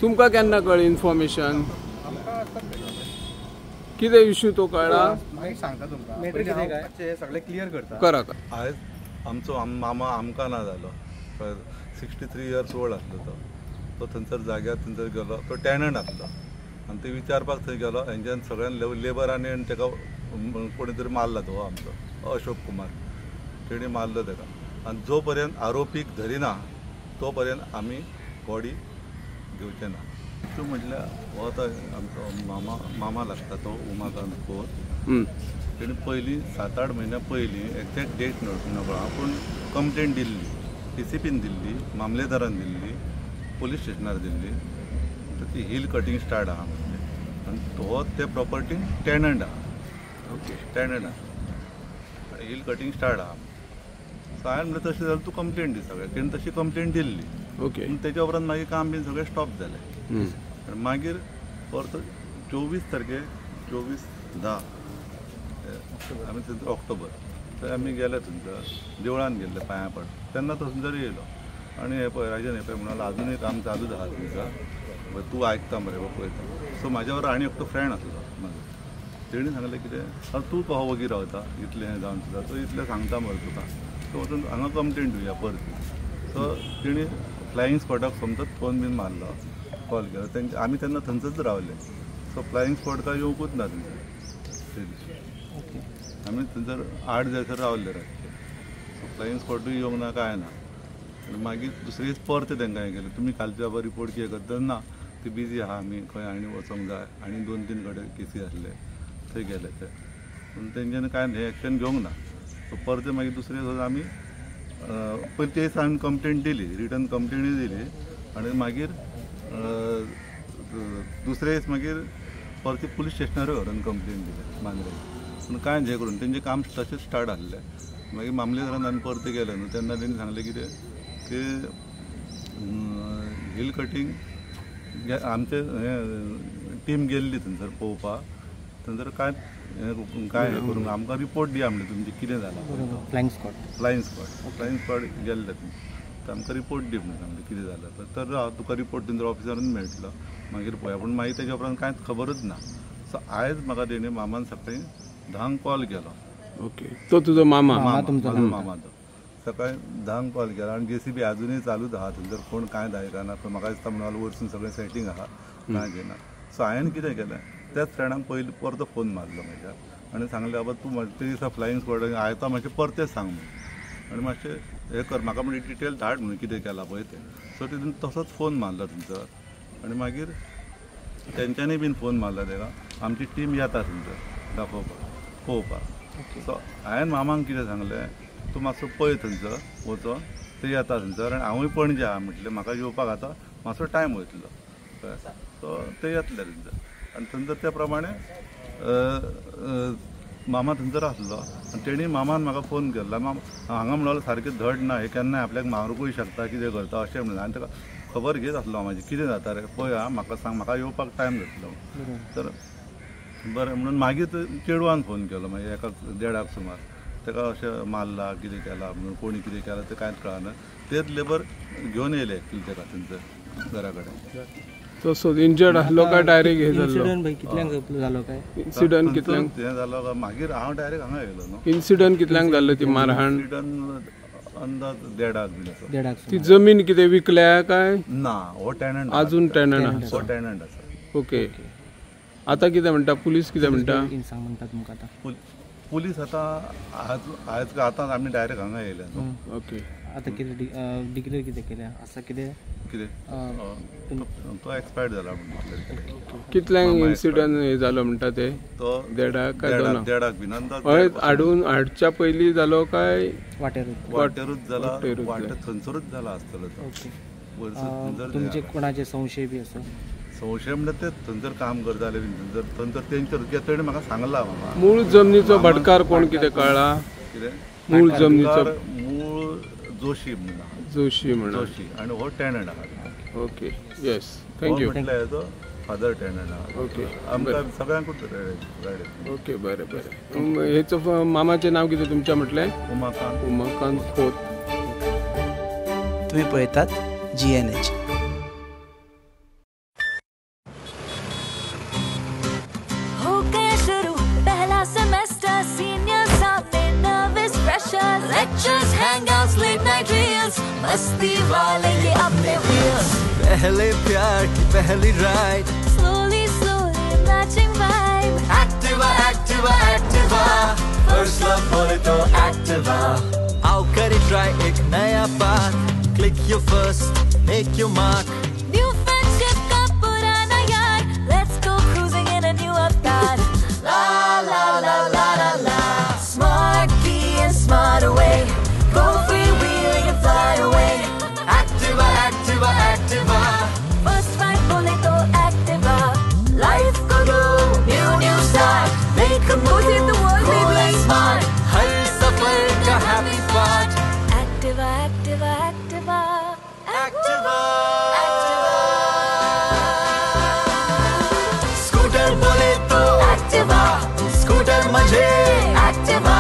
तुमकां केन्ना कळ्ळें इन्फॉर्मेशन? कितें इश्यू तो कळ्ळा? मागीर सांगता तुमकां, सगळें क्लियर करता. करा. आयज आमचो मामा आमकां ना जालो. 63 इयर्स ओल्ड आसलो तो. तो थंयसर जाग्यार थंयसर गेलो. तो टॅनंट आसलो आनी ते विचारपाक थंय गेलो. हेंच्यान सगळ्यान लेबरांनी आनी ताका कोणी तरी मारला तो आमचो अशोक कुमार तेणी मारलो ताका. आनी जो पर्यंत आरोपीक धरिना तो पर्यंत आमी बॉडी घेवचे ना. तूं म्हटल्यार हो आतां आमचो मामा मामा लागता तो उमाकांत खोत. तेणी पयलीं 7-8 म्हयन्या पयलीं एक्झॅक्ट डेट नकळो पूण कंप्लेन दिल्ली, DCPन दिल्ली, मामलेदारान दिल्ली, पोलीस स्टेशनार दिल्ली. ती हिल कटिंग स्टार्ट आहा म्हटलें आनी तो ते प्रॉपर्टीन टॅनंट आहा. ओके, टॅनंट आहा आनी हिल कटिंग स्टार्ट आहा. सो हांवें म्हणलें तशें जाल्यार तूं कंप्लेन दी सगळ्याक. तेणें तशी कंप्लेन दिल्ली. ओके. तेच्या उपरांत मागीर काम बीन सगळें स्टॉप जालें. आनी मागीर परत 24 तारखेक 24/10 आमी थंयसर ऑक्टोबर थंय आमी गेले थंयसर देवळान गेल्ले पांयां पड. तेन्ना तो थंयसर येयलो आनी हें पळय राजन हें पळय म्हणून आजुनूय काम चालूच आहा तुमचा, तूं आयकता मरे पळयता. सो म्हाज्या बरोबर आनी एकटो फ्रेंड आसलो म्हाजो. तेणी सांगलें कितें तूं कहो वगी रावता इतलें हें जावन सुद्दां तो इतलें सांगता मरे तुका, सो वचून हांगा कंप्लेन दिवया परती. सो तेणी फ्लायींग स्पॉटाक समजत फोन बीन मारलो, कॉल केलो. तेंचे आमी तेन्ना थंयसरच रावले. सो फ्लायींग स्पॉट काय येवकूच ना थंयसर ते दिसा. आमी थंयसर 8 जायसर रावले रातचे. सो फ्लायींग स्पॉटूय येवंक ना कांय ना. आनी मागीर दुसरे दीस परते तांकां हें केलें, तुमी कालचे बाबा रिपोर्ट कितें करता ना, ती बिजी आहा, आमी खंय आनी वचोंक जाय आनी 2-3 कडेन केसी आसले थंय गेले ते. पूण तेंच्यांनी कांय हें एक्शन घेवंक ना. सो परते मागीर दुसरे दीस आमी पयलीं ते दिसा आमी कंप्लेन दिली, रिटर्न कंप्लेनूय दिली. आनी मागीर दुसरे दीस मागीर परते पुलीस स्टेशनारूय व्हरून कंप्लेन दिली मांद्रे. पूण कांय हें करून तेंचें काम तशेंच स्टार्ट आसलें. मागीर मामलेदारान आमी परते गेले न्हू तेन्ना तेणी सांगलें कितें की हिल कटींग आमचे हें टीम गेल्ली थंयसर पळोवपाक. थंयसर कांय कांय हें करूंक आमकां रिपोर्ट दिया म्हणलें तुमचें कितें जालां. फ्लायींग स्क्वॉड, फ्लायींग स्क्वॉड गेल्ले थंय आमकां रिपोर्ट दी म्हणून सांगलें कितें जालां. तर हांव तुका रिपोर्ट थंयसर ऑफिसरान मेळटलो मागीर पळया. पूण मागीर तेच्या उपरांत कांयच खबरूच ना. सो आयज म्हाका तेणी मामान सकाळीं 10 कॉल केलो. ओके, तो तुजो मामा? मामा तो सकाळीं 10 कॉल केला. आनी JCB आजुनूय चालूच आहा थंयसर, कोण कांय दायकना. म्हाका दिसता म्हणून वरसून सगळें सेटींग आहा, कांय घेना. सो हांवें कितें केलें, त्याच फ्रेंडाक पयलीं परतो फोन मारलो म्हाज्या आनी सांगलें बाबा तूं ते दिसा फ्लायींग स्क्वॉड आयता मातशें परतें सांग म्हणून आनी मातशें हें कर म्हाका म्हणजे डिटेल धाड म्हणून कितें केलां पळय तें. सो तितून तसोच फोन मारलो थंयसर आनी मागीर तेंच्यांनी बीन फोन मारलो ताका, आमची टीम येता थंयसर दाखोवपाक पळोवपाक. सो हांवें मामाक कितें सांगलें, तूं मातसो पळय थंयसर वचोन, ते येता थंयसर आनी हांवूय पणजे आहा म्हटलें म्हाका येवपाक आतां मातसो टायम वयतलो. सो ते येतले थंयसर आनी थंयसर त्या प्रमाणे मामा थंयसर आसलो. आनी तेणी मामान म्हाका फोन केल्लो, मामा हांगा म्हणलो सारकें धड ना, हें केन्नाय आपल्याक मारूंकूय शकता कितें करता अशें म्हणलें. आनी ताका खबर घेत आसलो म्हाजी कितें जाता रे पळय आं म्हाका सांग, म्हाका येवपाक टायम जातलो. तर बरें म्हणून मागीर चेडवान फोन केलो मागीर एका 1:30 सुमार, ताका अशें मारला कितें केलां म्हणून कोणी कितें केलां तें कांयच कळना. तेच लेबर घेवन येयले एक्चुअली ताका थंयसर घरा कडेन. तो सो इंजर्ड आसलो काय डायरेक्ट हे जाल्लो? कितल्यांक जालो काय इन्सिडंट? कितल्यांक हें जालो मागीर हांव डायरेक्ट हांगा येयलो न्हू. इन्सिडंट कितल्यांक जाल्लो ती मारहाण? इन्सिडंट अंदाज 1:30 बीन असो. ती जमीन कितें विकल्या काय ना? हो टेनंट अजून टेनंट आसा. हो टेनंट आसा. ओके, आतां कितें म्हणटा पुलीस? कितें म्हणटा पुलीस? आतां आज आतां आमी डायरेक्ट हांगा येयले न्हू. ओके, आतां कितें डिक्लेर कितें केलें आसा? कितें कितें तो एक्सपायर्ड जाला म्हणून. कितल्यांक इन्सिडंट हे जालो म्हणटा ते? तो 1:30 काय 2? 1:30 बीन अंदाज. हय, हाडून हाडच्या पयलीं जालो काय वाटेरूच जाला? वाटेर थंयसरूच जाला आसतलो तो. तुमचे कोणाचे संशय बी आसा? संशय म्हणल्यार ते थंयसर काम करताले बीन थंयसर थंयसर तेंचेर कित्याक तेणें म्हाका सांगलां मामा. मूळ जमनीचो भाटकार कोण कितें कळ्ळा? कितें मूळ जमनीचो? मूळ जोशी म्हणून. जोशी म्हणून. जोशी आनी हो टेनंट आहा. Okay, yes, thank you. म्हटल्यार हेजो फादर टेनंट आहा. ओके, आमकां सगळ्यांकूच गाडी. ओके, बरें बरें. हेचो मामाचें नांव कितें तुमच्या म्हटलें? उमाकांत. उमाकांत खोत. तुम्ही पळयतात GNH. Lectures, hangouts, late night reels, मस्ती वाले ये अपने wheels. पहले प्यार की पहली ride, Slowly, slowly matching vibe. Activa Activa Activa, first love बोले तो एक्टिवा। आओ करे ट्राई एक नया path, click your first, make your mark. New friendship का पुराना यार, let's go cruising in a new avatar. La la la la la la, smart key and smart away, go freewheeling and fly away. Activa Activa Activa, First ride बोले तो Activa, life co do new new start, make a Go save the world, cool baby. and smart, हर सफर का happy part. Activa, Activa, Activa, Activa scooter बोले तो Activa, scooter मजे Activa.